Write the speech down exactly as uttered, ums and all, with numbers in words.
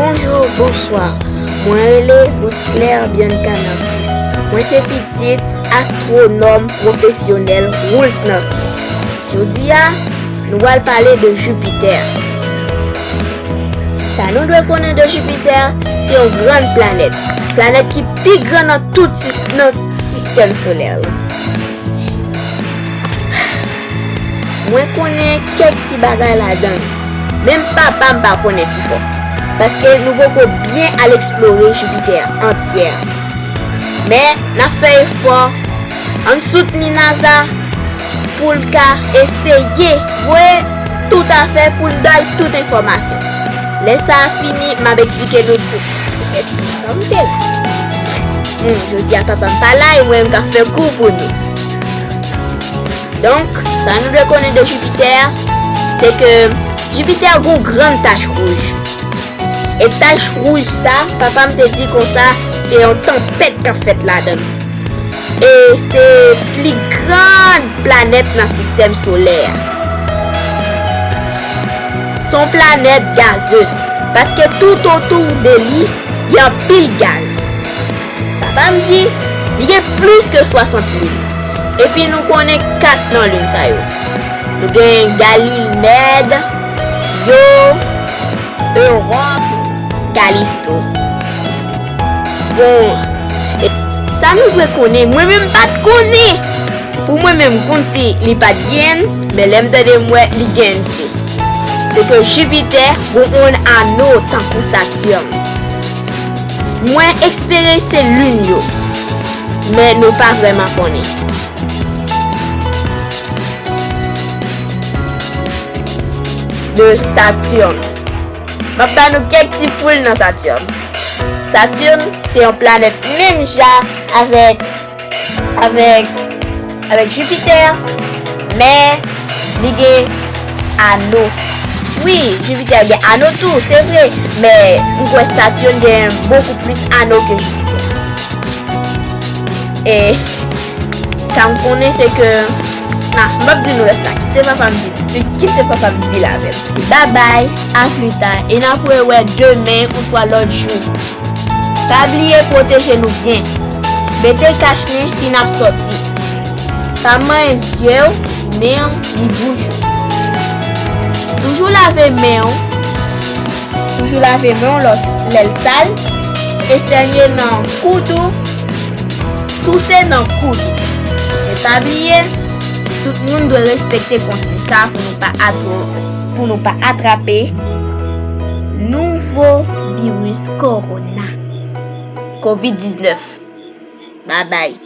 Bonjou, bonswa. Mwen rele Rosclaire Bianca Narcisse. Mwen se pitit astwonòm pwofesyonèl Wools Narcisse. Jodi a, nou pral pale de Jipitè. Sa nou dwe konnen de Jipitè, se yon grann planèt. Planèt ki pi gran nan tout sis-, nan sistèm solè la. Mwen konnen kèk ti bagay ladan l. Menm papa m pa konnen pi fò. Paske nou poko byen al eksplore Jipitè antyè. Men, n ap fè efò. Ann soutni NASA pou l ka eseye voye tout afè pou n bay tout enfòmasyon. Lè sa a fini, m ap eksplike nou tout. Poutèt sa m te la. Hmm, jodi a papa m pa la e mwen menm k ap fè kou pou nou. Donk, sa nou dwe konnen de Jipitè, se ke Jipitè gon grann tach wouj. E tach wouj sa, papa m te di konsa, se yon tanpèt k ap fèt ladan l. E se pli grann planèt nan sistèm solè a. Se yon planèt gaze, paske toutotou de li, gen anpil gaz. Papa m di, li gen plis ke swasant lin. Epi nou konnen kat nan lin sa yo. Nou gen Ganymèd, Io, Ewòp, Kalisto. Bon, e sa nou dwe konnen, mwen menm m pa t konnen. Pou mwen menm, m konn si li pa t gen, men lè m tande m wè li gen. Se ke Jipitè gon yon ano tankou Saturn. Mwen espere se lin yo, men nou pa vrèman konnen. De Saturn. M ap ba nou kèk ti poul nan Saturn. Saturn se yon planèt menm jan avèk, avèk, avèk Jipitè, men li gen ano. Wi, Jipitè gen ano tou, se vre, men m kwè Saturn gen bokou plis ano ke Jipitè. E sa m konnen se ke, ah, m p ap di nou rès la. Kite papa m di, kite papa m di l avè m. Babay, a pli ta, e n ap rewè demen oswa lòt jou. Pa bliye pwoteje nou byen. Mete kach nen si n ap sòti. Pa manyen zye w, nen w, ni bouch ou. Toujou lave men w. Toujou lave men w lè, lè l sal. Estènye nan koud ou. Touse nan koud ou. Men pa bliye, tout moun dwe respekte konsiy sa pou nou pa atro-, pou nou pa atrape nouvo viris kowona, kovid diznèf. Babay.